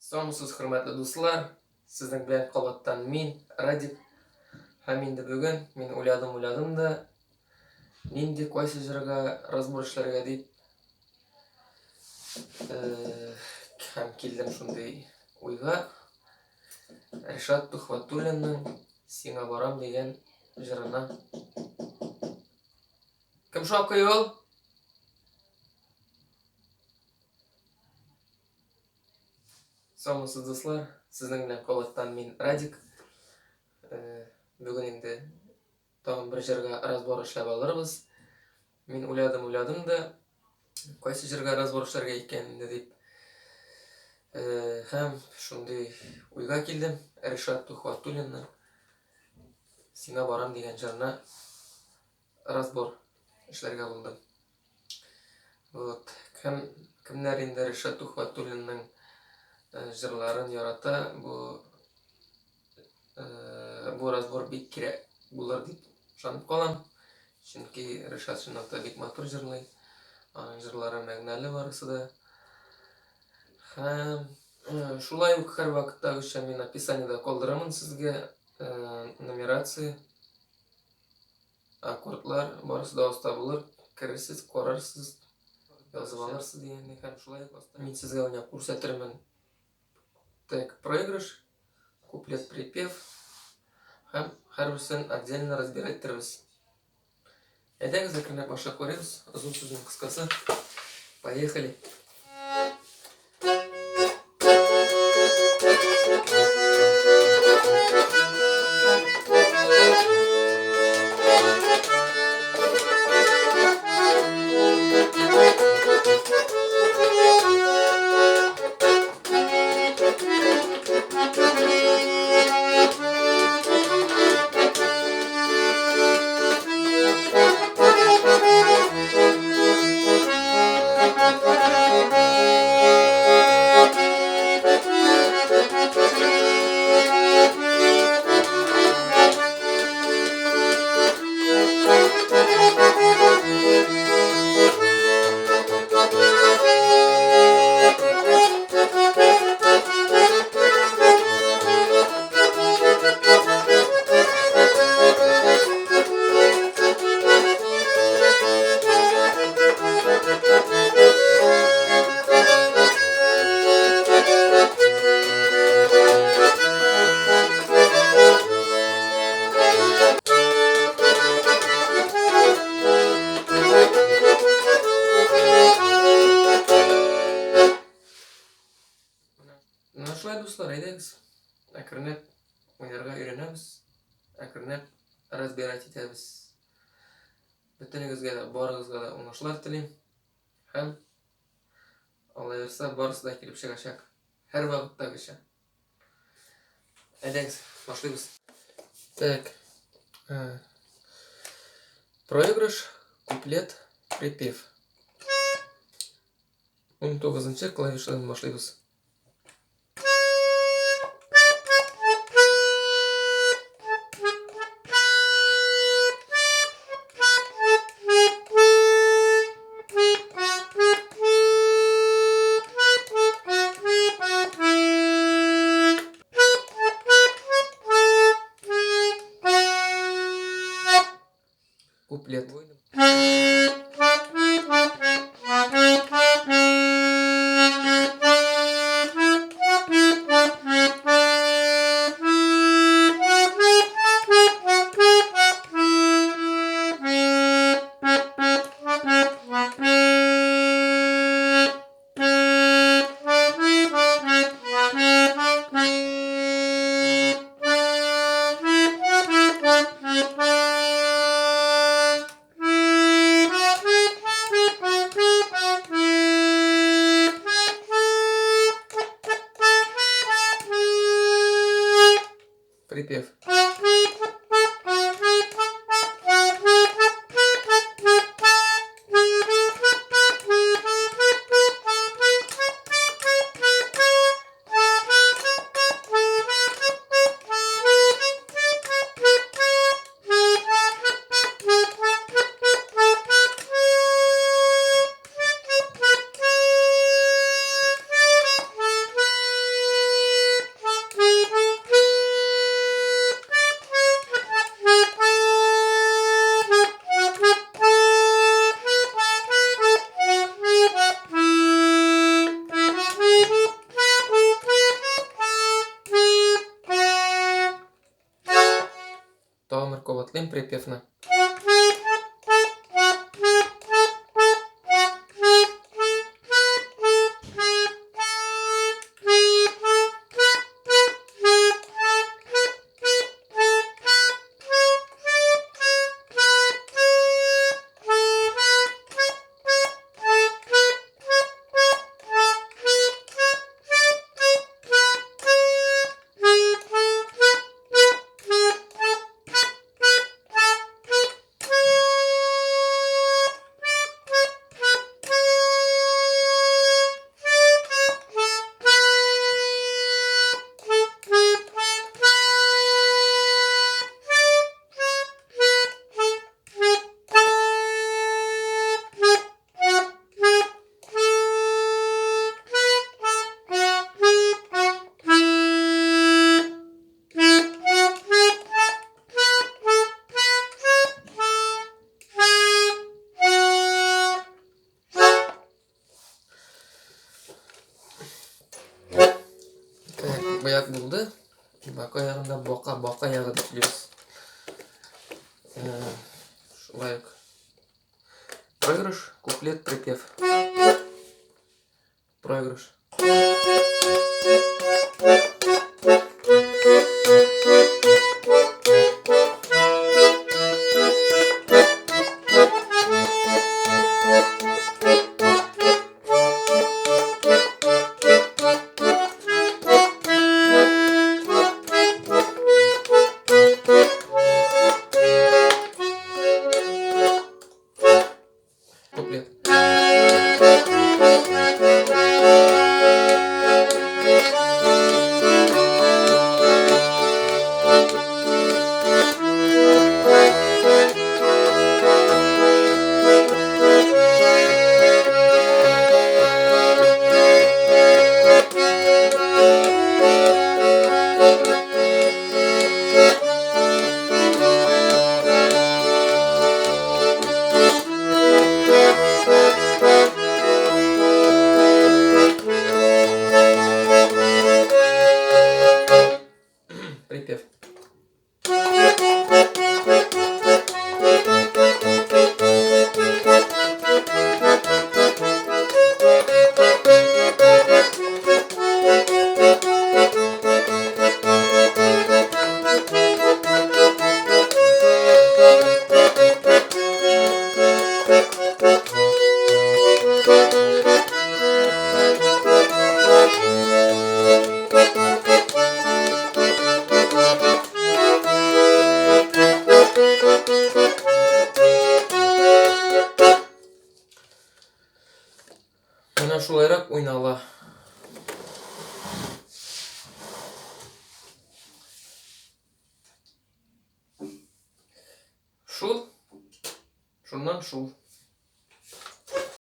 Саумысыз, хөрмәтле дуслар! Сезнең белән кабаттан мин, Радик. Һәм инде бүген мин уйладым, уйладым да, нинди кайсы җырга разбор эшләргә дип һәм килдем шундый уйга. Ришат Тухватуллинның Сиңа барам дигән җырына. Кем шакый ул? Саумысыз, дуслар! Сезнең белән кабаттан мин, Радик. Бүген инде тагын бер җырга разбор эшләп алырбыз. Мин уйладым, уйладым да, кайсы җырга разбор эшләргә икән инде дип. Һәм шундый уйга килдем. Ришат Тухватуллинның Сиңа барам дигән җырына разбор эшләргә булдым. Вот. Кем, кемнәр инде Ришат Тухватуллинның җырларын ярата, бу бу разбор бик кирәк булыр дип ышанып калам. Чөнки Ришат чынлап та бик матур җырлый. Аның җырлары мәгънәле барысы да. Һәм шулай ук һәрвакыттагыча мин описаниедә калдырамын сезгә нумерация. Аккордлар барысы да оста булыр. Керерсез, карарсыз, язып алырсыз дигәндәй һәм шулай ук аста мин сезгә уйнап күрсәтермен. Так, проигрыш, куплет, припев һәм һәрберсен отдельно разбирать иттербез. Әйдәгез, әкренләп башлап карыйбыз. Озын сүзнең кыскасы. Поехали. Менә шулай, дуслар, әйдәгез. Әкренләп уйнарга өйрәнәбез. Әкренләп разбирать итәбез. Бөтенегезгә дә, барыгызга да уңышлар телим. Һәм Алла язса, барысы да килеп чыгачак. Һәрвакыттагыча. Әйдәгез, башлыйбыз. Так. Проигрыш, куплет, припев. 19 клавишадан башлыйбыз. Куплет. Припев. припевны. Бу як булды. Бака ягында бака, бака ягы дип сөйлибез. Шулай ук. Проигрыш, куплет, припев. Проигрыш. Куплет. Припев. Менә шулайрак уйнала. Шул. Шуннан шул.